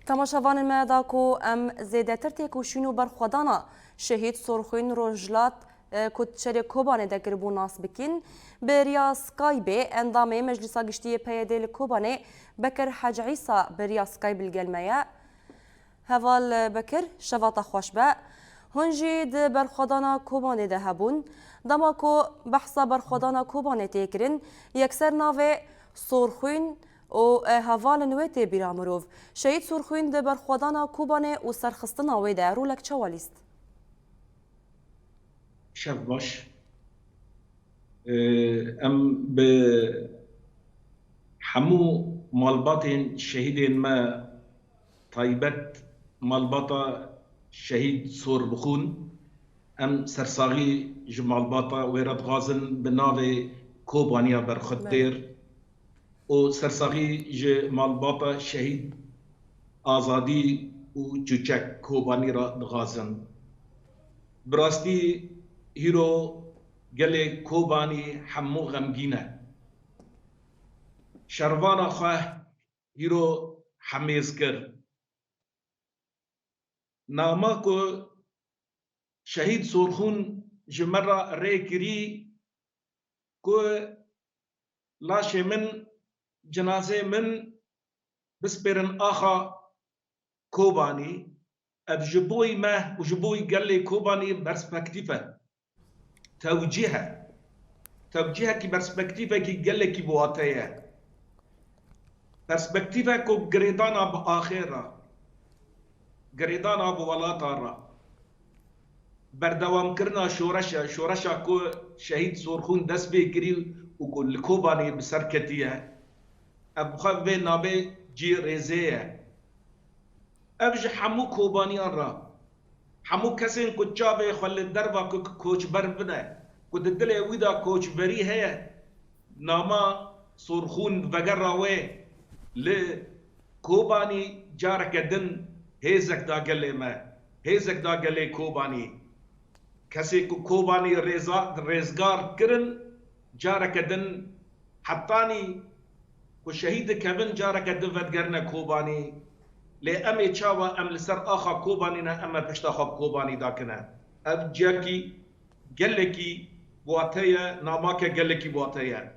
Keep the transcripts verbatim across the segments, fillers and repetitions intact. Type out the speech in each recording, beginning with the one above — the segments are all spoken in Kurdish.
Temaşevanên me, da ku em zêdetir têkoşîn û berxwedana Şehîd Sorxwîn Rojhilat, e, ku di şerê Kobanê de kiribû, nas bikin. Bi riya Skypeê endamê Meclisa Giştî yê P Y D li Kobanê, Bekir Hec Îsa, bi riya Skype li gel me ye. Heval Bekir, şeva te xweş be. Hûn jî di berxwedana Kobanê de hebûn. Dema ku behsa berxwedana Kobanê tê kirin, yekser navê Sorxwîn û, e, hevalên wê tê bîra mirov. Şehîd Sorxwîn di berxwedana Kobanê û serxistina wê de rolek çawa lîst? Şev baş. Ee, em bi hemû malbatên şehîdên me, taybet malbata şehîd Sorbixûn, em sersaxî ji malbata wê re dixwazin bi navê Kobaniya Berxwedêr û sersaxî ji malbata şehîd Azadî û Çûçek Kobanî re dixwazin. Bi rastî hîro gelê Kobanî hemû xemgîn e. Şervana xwe hîro hemêz kir. Nama ku şehîd Sorxûn ji me re rê kirî ku laşê min, cinazê min bispêrin axa Kobanî, ev ji bo me û ji bo gelê Kobanî perspektîf e. Tewcîh e. Tewcîhekî, perspektîfekî gelekî bi wate ye. Perspektîfek ku girêdana bi axê re, girêdana bi welata re, berdewamkirina şoreşe, şoreşa ku şehîd Sorxûn dest pê kirî û ku li Kobanê bi ser ketiye, ev bi xwe vê navê cî rêzê ye. Ev ji hemû Kobaniyan re, hemû kesên ku çavê xwe li derva ku koçber bide, ku di dilê wî de koçberî heye, nama Sorxûn vegera wê li Kobanî careke din hêzek da gelê me, hêzek da gelê Kobanî. Kesê ku Kobanî rêza-, rêzgar kirin, careke din hetanî ku şehîd dikevin, careke din vedigerine Kobanî. Lê em ê çawa em li ser axa Kobanî ne, em ê pişta xwe bi Kobanî dakine. Ev ciyekî gelekî wate ye, namake gelekî wate ye.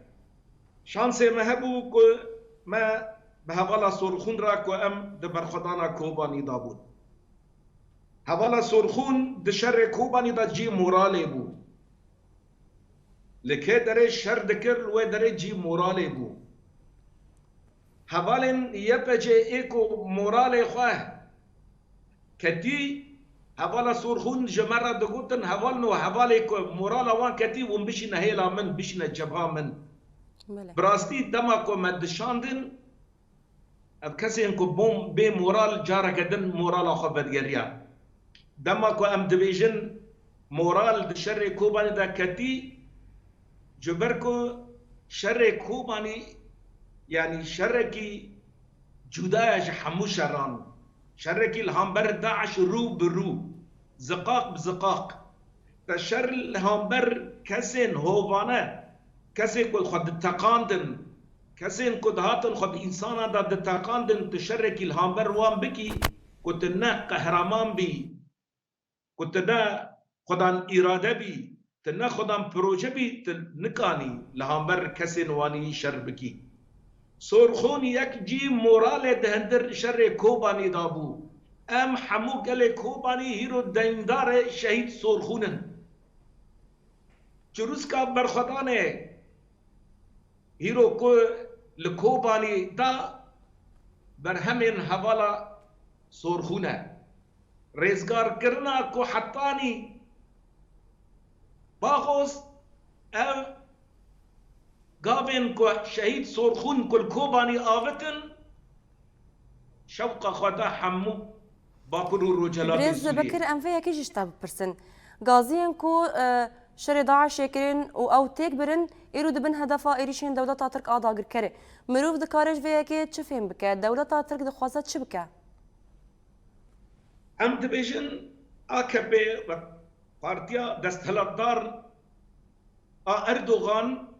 Şansê me hebû ku me bi hevala Sorxûn re ku em di berxwedana Kobanî de bûn. Hevala Sorxûn di şerê Kobanî de cî moralê bû. Li kê derê şer dikir, li wê derê cî moralê bû. Hevalên Y P G ê ku moralê xwe ketî, hevala Sorxûn ji me re digotin, hevalno, hevalê ku morala wan ketî, hûn bişîne hêla min, bişîne cebha min. Belê. Bi rastî dema ku me dişandin, ev kesên ku bom-, bê moral, careke din morala xwe vedigeriya. Dema ku em dibêjin moral di şerê Kobanê de ketî, ji ber ku şerê Kobanê, yanî şerekî cuda ye ji hemû şeran. Şerekî li hember DAIŞ rû bi rû, ziqaq bi ziqaq. Te şer li hember kesên hovane, kesên ku xwe diteqandin, kesên ku dihatin xwe di însanan de diteqandin, tu şerekî li hember wan bikî, ku tu ne qehreman bî, ku tu ne xwedan îrade bî, tu ne xwedan proje bî, tu nikanî li hember kesên wanî şer bikî. Sorxûn yek cî moralê di hundir şerê Kobanî de bû. Em hemû gelê Kobanî hîro deyndarê şehîd Sorxûn in. Çirûska berxwedanê hîro ku li Kobanî da berhemên hevala Sorxûn e. Rêzgarkirina ku hetanî baxoz ev gavên ku şehîd Sorxûn ku li Kobanî avitin, şewqa xwe da hemû Bakur û Rojhilata Birêz Sûriyê. Bekir, em vê yekê jî ji te bipirsin. Gaziyên ku, e, şerê DAIŞê kirin û ew têk birin, îro dibin hedefa êrîşên dewleta Tirk a dagirkerê. Mirov dikare ji vê yekê çi fêm bike? Dewleta Tirk dixwaze çi bike? Em dibêjin A K P wek partiya desthilatdar a Erdogan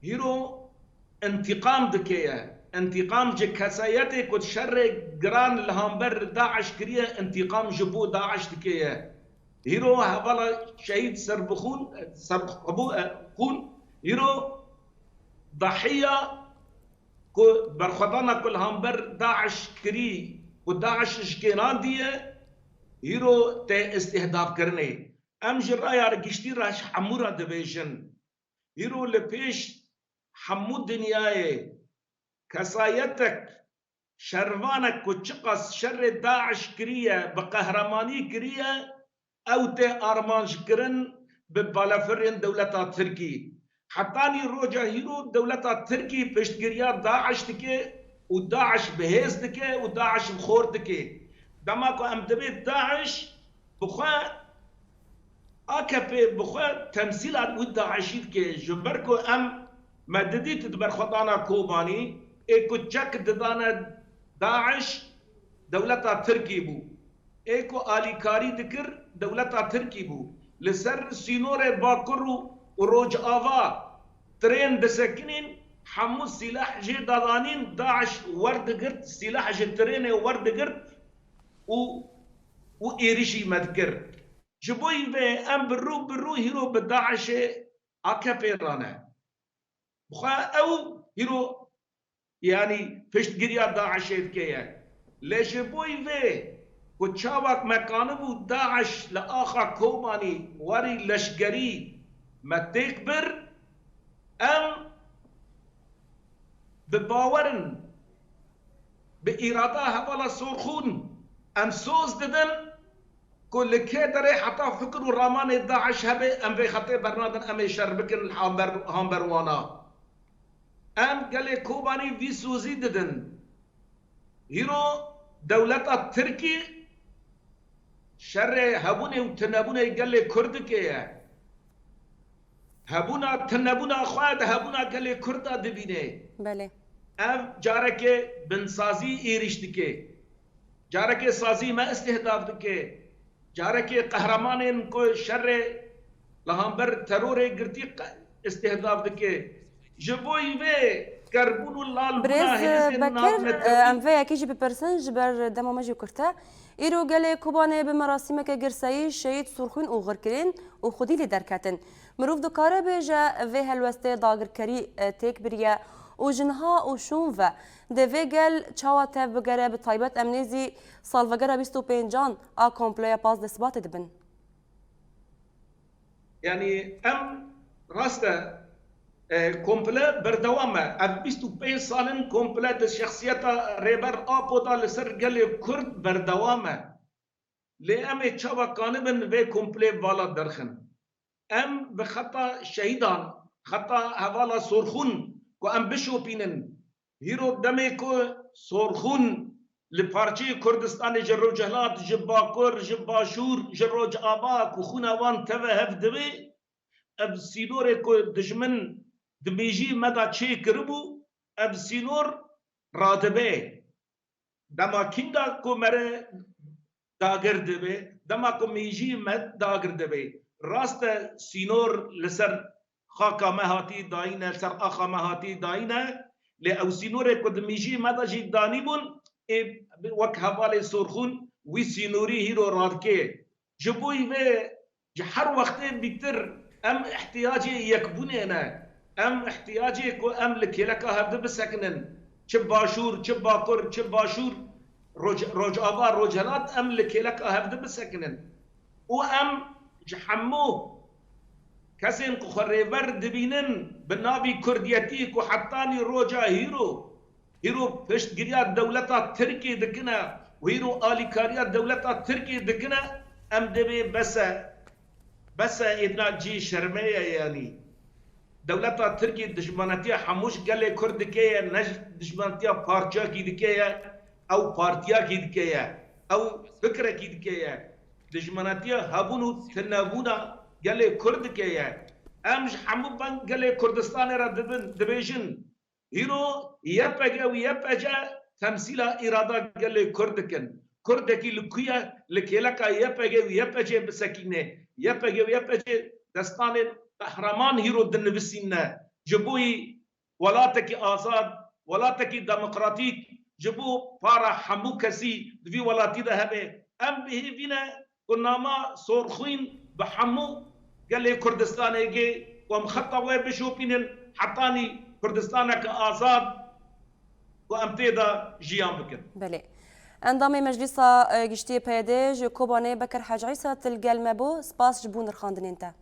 hîro întîqam dike ye. întîqam ji kesayetê ku şerê giran li hamber DAIŞ kiriye, întîqam ji bo DAIŞ dike ye. Hîro hevala şehîd Serbixûn, Serbixûn, hîro dahiya ku berxwedana ku li hamber DAIŞ kirî, ku DAIŞ ji kênan diye, hîro tê îstihdafkirinê. Em ji raya giştî re ji hemû re dibêjin. Hîro li pêş hemû dinyayê kesayetek, şervanek ku çiqas şerê DAIŞ kiriye, bi qehremanî kiriye, ew tê armanc kirin bi balafirên dewleta Tirkî. Hetanî roja hîro dewleta Tirkî piştgiriya DAIŞ dike û DAIŞ bi hêz dike û DAIŞ bi xort dike. Dema ku em dibê DAIŞ bi xwe, AKP bi xwe temsîla wî DAIŞî dike, ji ber ku em me didît di berxwedana Kobanî, ê ku çek didane DAIŞ, dewleta Tirkî bû. Ê ku alîkarî dikir, dewleta Tirkî bû. Li ser sînorê Bakur û, û Rojava tirên disekinîn, hemû sîleh jê dadanîn, DAIŞ werdigirt, sîleh ji tirênê werdigirt û, û êrişî me dikir. Ji bo vê em bi rû bi rû hîro bi DAIŞê AKP re ne. Bi xwe ew hîro, yanî piştgiriya DAIŞê dike ye. Lê ji bo vê ku çawa me kanibû DAIŞ li axa Kobanî werî leşkerî me têk bir, em bi bawer in, bi îrada hevala Sorxûn em soz didin ku li kê derê heta fikir û ramanê DAIŞ hebe, em vê xetê bernadin, em ê şer bikin li hamber, hamber wana. Em gelê Kobanî vî sozî didin. Hîro dewleta Tirkî şerê hebûnê û tinebûnê gelê Kurd dike ye. Hebûna, tinebûna xwe di hebûna gelê Kurd de dibîne. Belê. Ev carekê binsazî êrîş dike. Carekê sazî me îstihdaf dike. Carekê qehremanên ku şerê li hamber terorê girtî qe-, îstihdaf dike. Ji bo vê kerbûn û lalbûna Birêz, e, hêzên Bekir, navnetewî e, em vê yekê jî bipirsin, ji ber dema me jî kurt e. Îro gelê Kobanê bi merasîmeke girseyî şehîd Sorxûn oxir kirin û xwedî lê derketin. Mirov dikare bêje vê helwestê dagirkerî, e, têk biriye û ji niha û şûn ve dê vê gel çawa tev bigere, bi taybet em nêzî salvegera bîst û pêncan a komploya pazdeh Sibatê dibin? Yanî em rast e, e, komple berdewam e. Ev bîst û pênc sal in komple di şexsiyeta Rêber Apo de li ser gelê Kurd berdewam e. Lê em ê çawa kanibin vê komplê vala derxin? Em bi xeta şehîdan, xeta hevala Sorxûn ku em bişopînin, hîro demê ku Sorxûn li parçeyê Kurdistanê ji Rojhilat, ji Bakur, ji Başûr, ji Rojava ku xûna wan teve hev dibe, ev sînorê ku dijmin di mêjiyê me de çêkiribû, ev sînor radibe. Dema kînda ku mere dagir dibe, dema ku mêjî me dagir dibe. Rast e, sînor li ser xaka me hatî dayîne, li ser axa me hatî dayîne, lê ew sînorê ku di mêjî me de jî danîbûn, ê wek hevalê Sorxûn wî sînorî hîro radike. Ji bo vê Ji her wextê bîtir em ihtiyacê yekbûnê ne. Em ihtiyacê ku em li kêleka hevdi bisekinin. Çi Başûr, çi Bakur, çi Başûr, Roj-, Rojava, Rojhelat em li kêleka hevdi bisekinin. Û em ji hemû kesên ku xwe rêber dibînin bi navî Kurdiyetî ku hetanî roja hîro Hîro piştgiriya dewleta Tirkiyê dikine û hîro alîkariya dewleta Tirkiyê dikine, em dibê bes e. Bes e, êdina cihê şermê ye yanî. Dewleta Tirkiyê dijmanetiya hemû ji gelê Kurd dike ye, ne dijmanetiya parçeyekî dike ye, ew partiyekî dike ye, ew fikrekî dike ye. Dijmanetiya hebûn û tinebûna gelê Kurd dike ye. Em ji hemû bang gelê Kurdistanê re dibin, dibêjin, Hîro Y P G û Y P C temsîla îrada gelê Kurd dikin. Kurdekî li ku ye, li kêleka Y P G û Y P C bisekîne. Y P G û Y P C destanên qehreman hîro dinivîsîne. Ji bo yî welatekî azad, welatekî demokratîk ji bo para hemû kesî di vî welatî de hebe. Em bi hêvî ne ku nama sorxwîn bi hemû gelê Kurdistanê gê ku em xeta wê bişopînin hetanî Kurdistaneke azad ku em tê de jiyan bikin. Belê. Endamê Meclîsa, e, Giştî yê P Y D ji Kobanê Bekir Hec Îsa, tu li gel me bû. Spas ji bo nirxandinên te.